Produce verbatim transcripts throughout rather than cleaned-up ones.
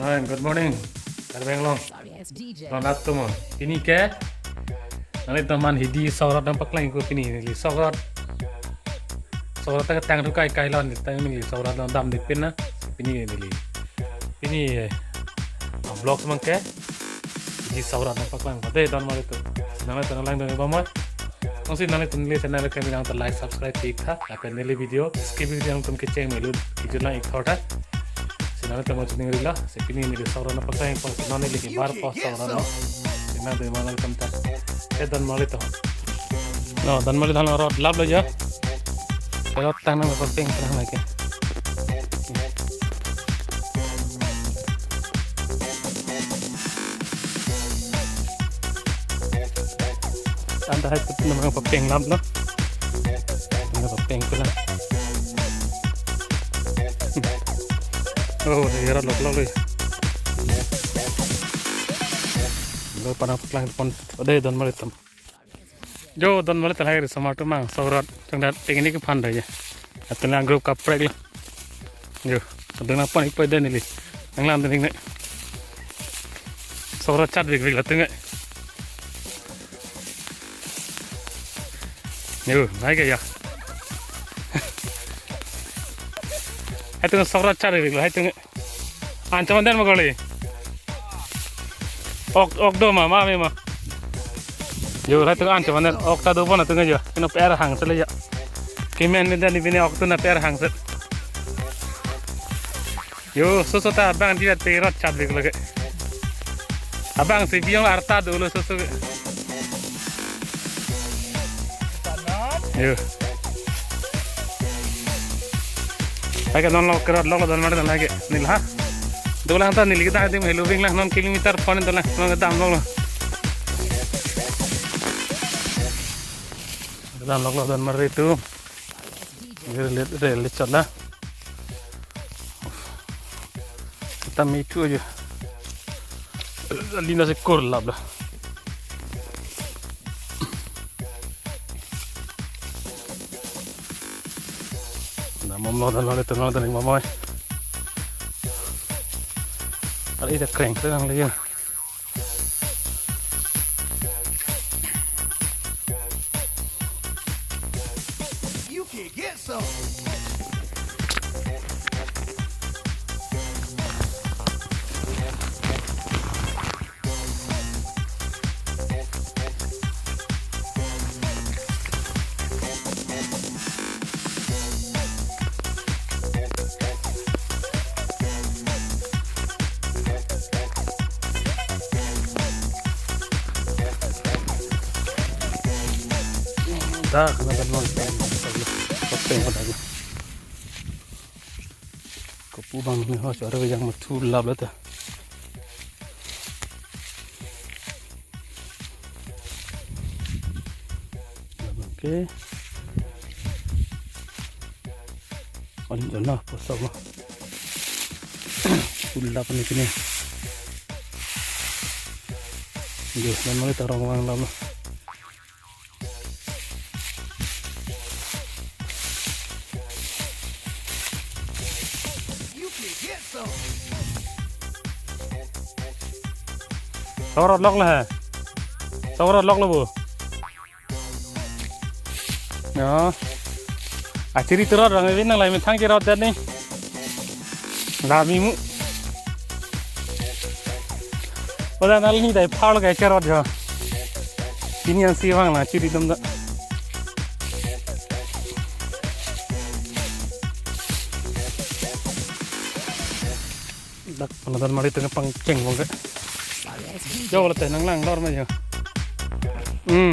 Hi, good morning, Karbi Anglong. Ronat tumo. Pini ke, nangli teman hidi sok rot nangpaklang ko pini neli sok rot. Sok rot tang tang thu kai kai lon, tang neli sok rot dam dik pin na. Pini neli. Pini, eh, vlog mang ke. Hidi sok rot nangpaklang. Pade don mali tu. Nangli teman lang dong ba mo. Nangsi nangli teman neli channel ke bilang te like, subscribe tik tha. Lapen neli video skip video nangtum kecheng melu kijuna ik thor tha. Si nangli teman chining rila. Si pini neli sok rot nangpaklang po. Si nangli lagi bar po sok rot no. Si nangli teman nangtum ta. Eh, don mali to. No, don mali than rot lap lo ya. Rot tang nangpapeng tang lagi. Anta hai tut nangpapeng lap lo. Nangpapeng pula. Oh, ya rot lok lok lo. Lo panang paklang pon. Ode don mali tam. Jo, don mali talai ri somar tu mang sok rot. Tang dat picnic aphan do ya. Atun lang group kaprek lo. Jo, adung nangpon ik poi den neli. Nanglang den ik ne. Sok rot chat bik bik latung ne. Jo, hai ke ya. Hai tung sok rot chat bik bik lo, hai tung ne. Ancho man den ma kali. Ok, ok do ma, ma me ma. Jo, hai tung ancho man den, ok ta do pon tung jo. Kino per hang sele ya. Kimen me den bine ok tu na per hang sele. Jo, soso ta abang di pe rot chat bik lagi. Abang si biong arta dolo soso ke. Yo. Lake non lo kerot lo don mari lake nil ha. Dolang ta nil kita di melu bing lah non kilometer pon dolang non kedam lo. Kedam lo don mari tu. Rel rel chala. Kita mitu aja. Lina se kor lap lah. Na mom lo dan lo le tengah dan mom oi. Ada ida kreng kreng le ya. You can get some. Dah, kena kan mau. Apa yang kena? Kopu bang ni ho, cara yang mathu lap lata. Oke. On jona poso mo. Pula pani kini. Yo, memang tarong wang lama. Sok rot lok le he. Sok rot lok le bu. Ya. Achiri terot rang ini nang lai methang cherot dan ni. Lami mu. Pada nal ni dai phal kai cherot ya. Ini yang siwang lah chiri dum da. Dak panadan mari tengah pangceng bong ke. Yo, late nang lang lor ma yo. Hmm.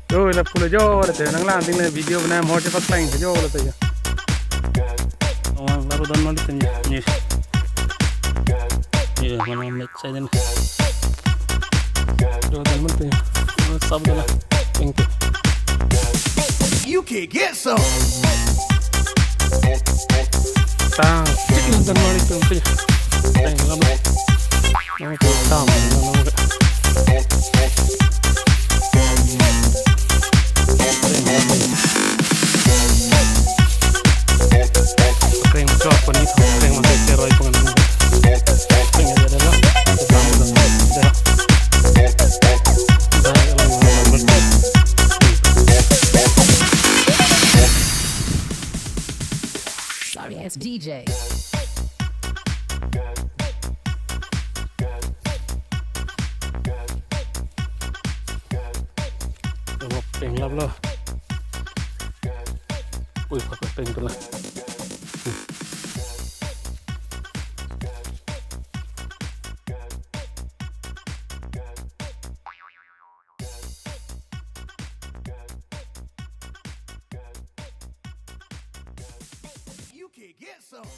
Yo, la pula yo, late nang lang ting le video bana mo chepak lang yo, late yo. Awang laru dan mari tengah. Yes. Iya, mana mic saya dan. Yo, dan mari tengah. Sab dala. Thank you. You can get some. Tang, cik nonton mari tuh, tuh. Tang, lama. Lama tuh, tang, lama, lama. Poni thong peng ma ke roi peng na. Peng ya dala. Dam dam. Dala. Sorry, it's D J. Peng lap lo. Ui, papa peng tu la. You can get some.